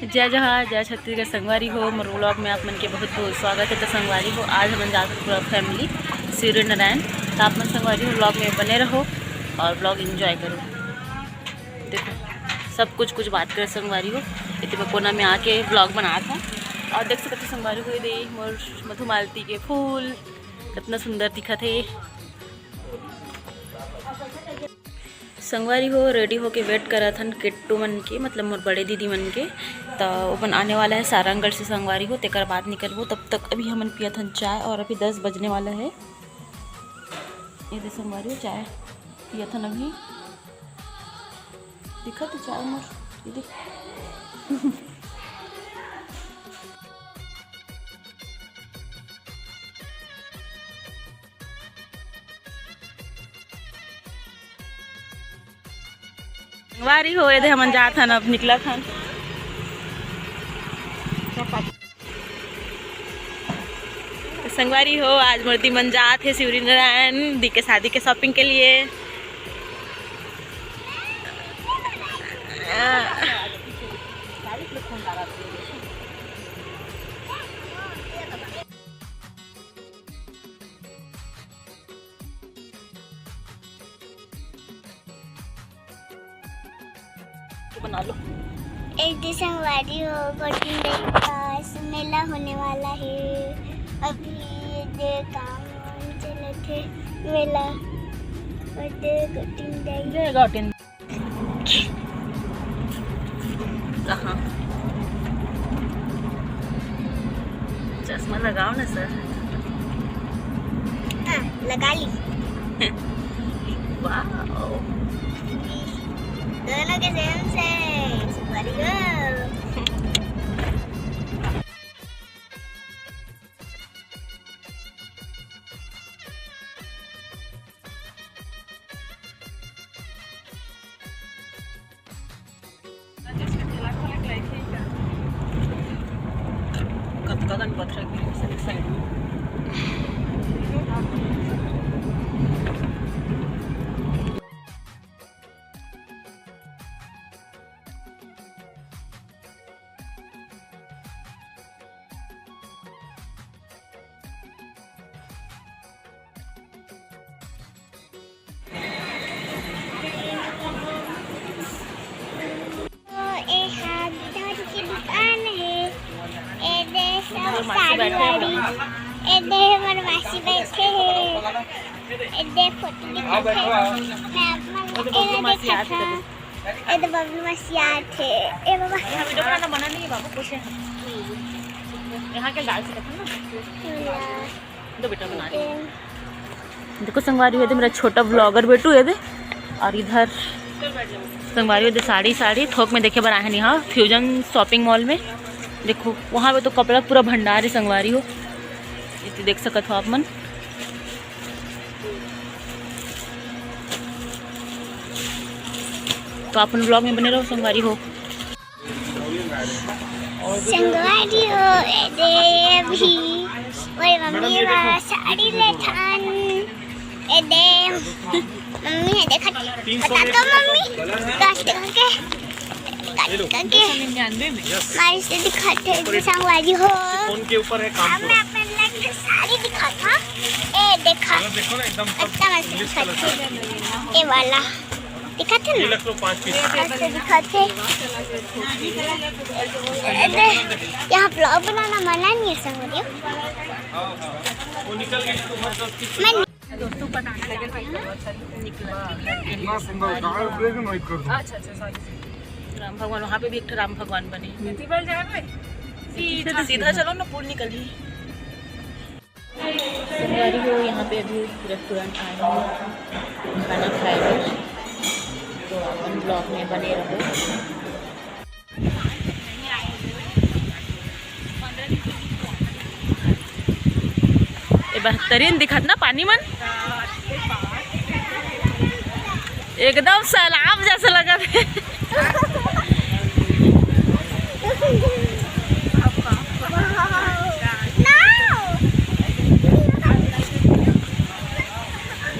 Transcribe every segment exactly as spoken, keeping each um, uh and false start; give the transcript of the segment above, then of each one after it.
जय जोहार, जय छत्तीसगढ़। संगवारी हो, मोर vlog में आप मन के बहुत बहुत स्वागत है। तो संगवारी हो, आज हमन जात हन पूरा family सूर्य नारायण। तो आप मन संगवारी हो vlog में बने रहो और vlog enjoy करो। देखो, सब कुछ कुछ बात करे संगवारी हो, इतने कोना में आके vlog बनात हूँ। और देख सकते हो संगवारी हो, ये दे मोर मधुमालती के फूल कितना सुंदर दिखत है। संगवारी हो, ready होके wait करत हन किट्टू मन के, मतलब मोर बड़े दीदी मन के। त ओमन आने वाला है सारंगढ़ से संगवारी हो, तेकर बाद निकलबो। तब तक अभी हमन पियत हन चाय और अभी दस बजने वाला है। ये दे संगवारी हो, चाय पियत हन अभी। दिखत है चाय मोर, ये देख। संगवारी हो, ये दे हमन जात हन, अब निकलत हन। संगवारी हो, आज मोर दी मन जात हे शिवरी नारायण दी के शादी के shopping के लिए। बना लो। एक दिन संगवारी हो, गोटिन दाई के पास मेला होने वाला है। अभी ये दे काम वाम चलत है, मेला। और दे गोटिन दाई। जय गोटिन। कहाँ? चश्मा लगाओ ना सर। हाँ, लगा ली। वाओ। दोनों के same same। Super hero। कतका कन पथरा गिरे साइड में। तो ए हा दीदी के दुकान हे। ए दे सब साड़ी वाड़ी। ए दे हमर मासी बैठे हे। ए दे फोटो दिखात हे। मैं अपन ए दे दिखात हे। ए दे बबलू मासी आत हे। ए बाबा। यहाँ वीडियो बनाना मना नहीं है बाबू, पूछे हैं। यहाँ के गाल से रखो ना। दो बेटा बना रही। देखो संगवारी हो, ये दे मेरा छोटा vlogger बेटू ये दे। और इधर संगवारी हो दे साड़ी, साड़ी थोक में देखे बर आए हैं यहाँ फ्यूजन शॉपिंग मॉल में। देखो वहाँ पे तो कपड़ा पूरा भंडार है संगवारी हो, इसे देख सकत हो आप मन। तो आप मन vlog में बने रहो संगवारी हो। संगवारी हो, ए दे अभी मोर मम्मी बर साड़ी लेथन। ए दे मम्मी हे देखा, बता तो मम्मी, काट के, काट के। मारी से दिखाते हैं संगवारी हो। फोन के ऊपर है काम अब पूरा। मैं अपन लग साड़ी दिखाता। ए देखा, कलर देखो ना, एकदम सब अच्छा मस्त इंग्लिश कलर। दिखाते हैं। ए वाला। दिखत हे ये ना? रख लो पाँच पीस। ऐसे दिखत हे। अरे, यहाँ vlog बनाना मना नहीं है संगवारी हो। वो निकल गई तो मत दो। मैं दोस्तों को बताने लगे थे ना, निकला। इतना सुंदर गाय ब्रेक नहीं कर दो। अच्छा, अच्छा, सॉरी। राम भगवान, वहाँ पे भी एक ठो राम भगवान बने। सीधा, सीधा चलो ना, पुल निकल ही। संगवारी हो, यहाँ पे अभी रेस्टोरेंट आए हैं खाना खाए बर, तो अपन vlog में बने रहो। ए, बेहतरीन दिखत ना पानी मन। एकदम सैलाब जैसे लगत हे।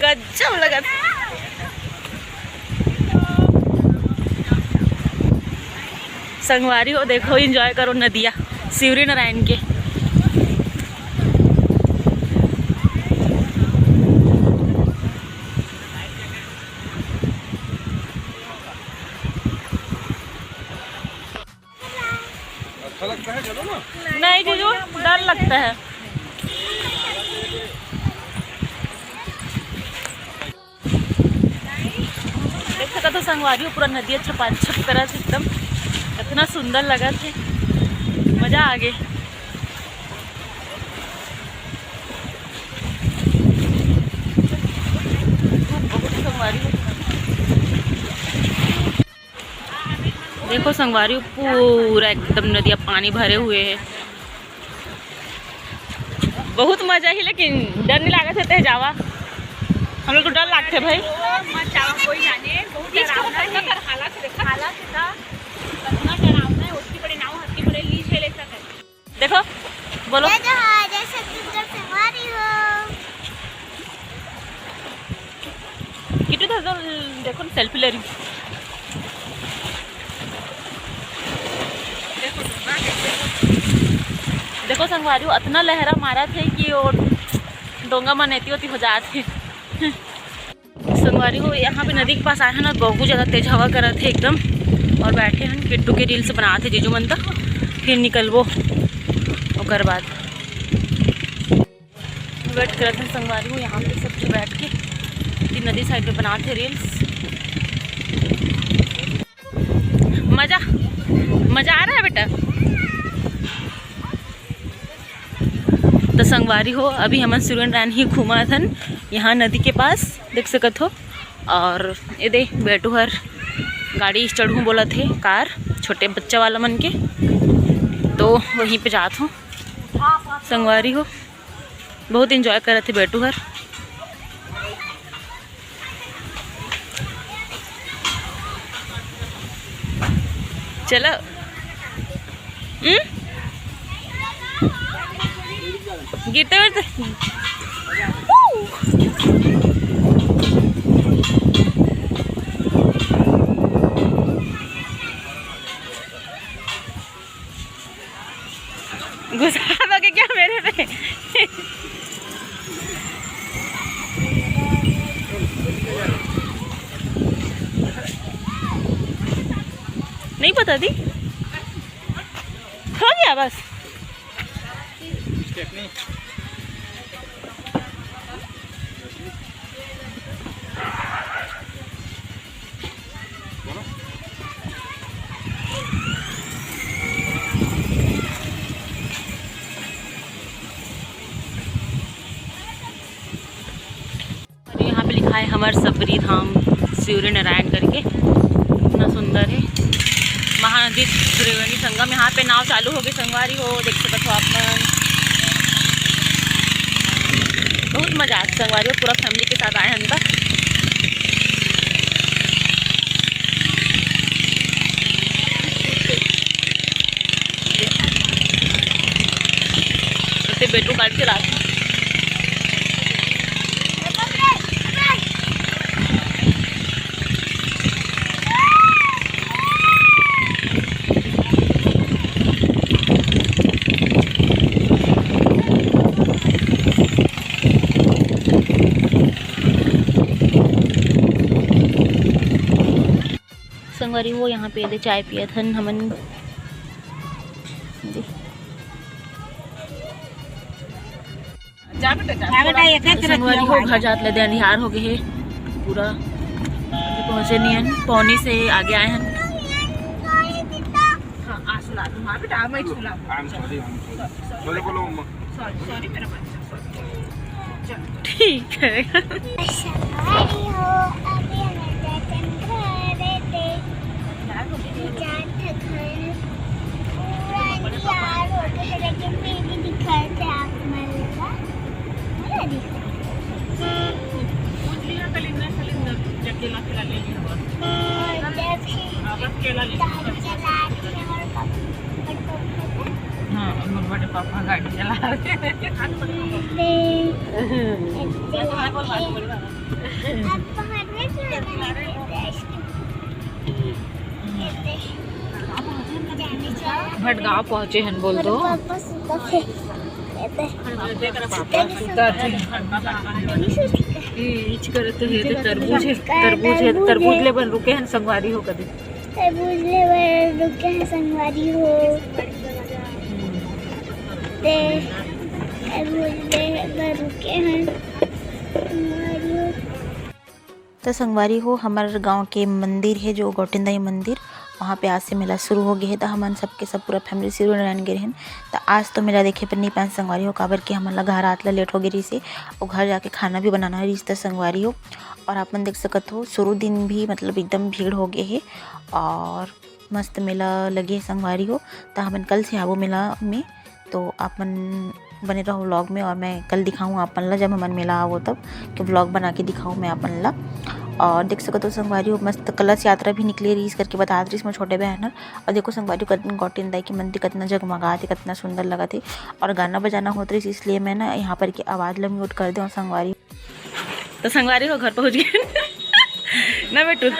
गजब लगत हे। संगवारी हो, देखो, एंजॉय करो नदिया शिवरी नारायण के। अच्छा लगता है, चलो ना। नहीं जीजू, डर लगता है। देख सकत हो संगवारी हो, पूरा नदिया छपाछप करत हे एकदम, इतना सुंदर लगत हे, मजा आ गे। बहुत संगवारी हो। देखो संगवारी, पूरा एकदम नदिया पानी भरे हुए है। बहुत मजा ही, लेकिन डर नहीं लागत है ते जावा। हम लोग को डर लागते भाई। मत जावा, कोई जाने, बहुत डरावना है। हालत देखा, हालत का, कितना डरावना है। उसकी बड़े नाव, हाथ की बड़े लीज है, ले सकते। देखो, बोलो। जय जोहार, जय छत्तीसगढ़ से हमारी हो। किट्टू तो एकदम, देखो ना, सेल्फी ले रही। देखो संगवारी हो, अतना लहरा मारत हे कि वो डोंगा मन एती ओती हो जात हे। संगवारी हो, यहाँ पे नदी के पास आए हैं ना, बहुत ज़्यादा तेज हवा करत हे एकदम। और बैठे हैं, किट्टू के रील्स बनात हे जीजू मन, तो फिर निकलबो ओकर बाद। वेट करत हैं संगवारी हो, यहाँ पे सब जो बैठ के कि नदी साइड पे बनात हे रील्स। मजा, मजा आ रहा है बेटा? तो संगवारी हो, अभी हमन शिवरी नारायण ही घूमत हन यहाँ नदी के पास, देख सकत हो। और ये दे बेटू हर गाड़ी चढ़ू बोलत हे, कार, छोटे बच्चा वाला मन के, तो वहीं पे जात हो संगवारी हो। बहुत एंजॉय करत हे बेटू हर। चलो। हम्म? गिरते गिरते। गुस्सा दोगे क्या मेरे पे? नहीं पता दी, हो गया बस। और यहाँ पे लिखा है हमर सबरी धाम शिवरी नारायण करके, इतना सुंदर है। महानदी त्रिवेणी संगम, यहाँ पे नाव चालू हो गई संगवारी हो, देख सकत हो आप मन। बहुत मजा आत संगवारी हो, पूरा फैमिली के साथ आए हन त। ते बेटू काट के राख। संगवारी हो, यहाँ पे दे चाय पियत हन हमन। दे। जा बेटा, जा। जा बेटा, एक एक संगवारी हो, घर जात ले दे अंधियार हो गए हे पूरा। अभी पहुँचे नहीं हन, पौनी से आगे आए हन। हाँ, आ सुना दो। हाँ बेटा, मैं सुना दूँ। I'm sorry, I'm sorry। बोलो, बोलो, मम्मा। सॉरी, सॉरी, मेरा बच्चा, सॉरी। चलो। ठीक है। संगवारी हो, अभी हम जातन घरे ते। जात हन घर। पूरा अंधियार हो गए, लेकिन फिर भी दिखाए थे आप मन ला। पूरा दिखाए। पूछ लिया कलिंदर, कलिंदर, जब केला, केला ले लिया बस। और जब से हाँ, बस केला ले लिया। गाड़ी चला रही है और पापा, और पापा हाँ, और मोर बड़े पापा गाड़ी चला रहे हैं। दे। अब पहाड़ में क्यों लगा है? ऐसे। ऐसे। भटगांव पहुंचे हन बोल दो। पापा सुता थे। पापा सुता थे। इच करत हे, तो तरबूज हे, तरबूज हे, तरबूज ले बन रुके हन संगवारी हो कदे। तरबूज ले बन रुके हन संगवारी हो। ते तरबूज ले बन रुके हन संगवारी हो। तो संगवारी हो, हमर गांव के मंदिर हे जो गौटिन दाई मंदिर, वहाँ पे आज से मेला शुरू हो गए हे। तो हमन सबके सब पूरा फैमिली सिरू नारायण गे रहेन। तो आज तो मेला देखे पर नहीं पाएन संगवारी हो, काबर कि हमन ला घर आत ला लेट हो गए रहिस हे, और घर जाके खाना भी बनाना रहिस त संगवारी हो। और आप मन देख सकत हो, शुरू दिन भी मतलब एकदम भीड़ हो गए हे और मस्त मेला लगे हे संगवारी हो। तो हमन कल से आबो मेला में, तो आप मन बने रहो व्लॉग में और मैं कल दिखाऊँ आप मन ला, जब हमन मेला आवो तब के व्लॉग बना के दिखाऊँ मैं आप मन ला। और देख सकत हो संगवारी हो, मस्त कलश यात्रा भी निकले रहिस करके बतात रहिस मोर छोटे बहन हर। और देखो संगवारी हो, कत-, गौटिन दाई के मंदिर कतना जगमगात हे, कतना सुंदर लगत हे। और गाना बजाना होत रहिस, इसलिए मैं ना यहाँ पर के आवाज़ ला म्यूट कर दे संगवारी। तो संगवारी हो, घर पहुँच गए। ना बेटू।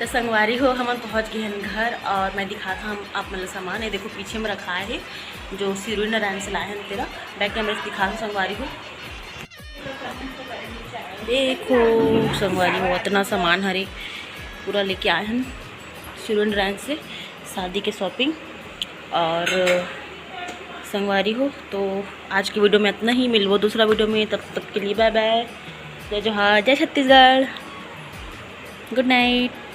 तो संगवारी हो, हमन पहुंच गए हन घर और मैं दिखात हंव आप मन ला सामान। ये देखो पीछे में रखाए हे, जो सिरू नारायण से लाए हन तेला। बैक कैमरा से दिखात हंव संगवारी हो। देखो संगवारी हो, अतना सामान हरे पूरा लेके आए हन सिरू नारायण से, शादी के शॉपिंग। और संगवारी हो, तो आज की वीडियो में अतना ही, मिलबो दूसरा वीडियो में, तब तक के लिए बाय बाय, जय जोहार, जय छत्तीसगढ़, गुड नाइट।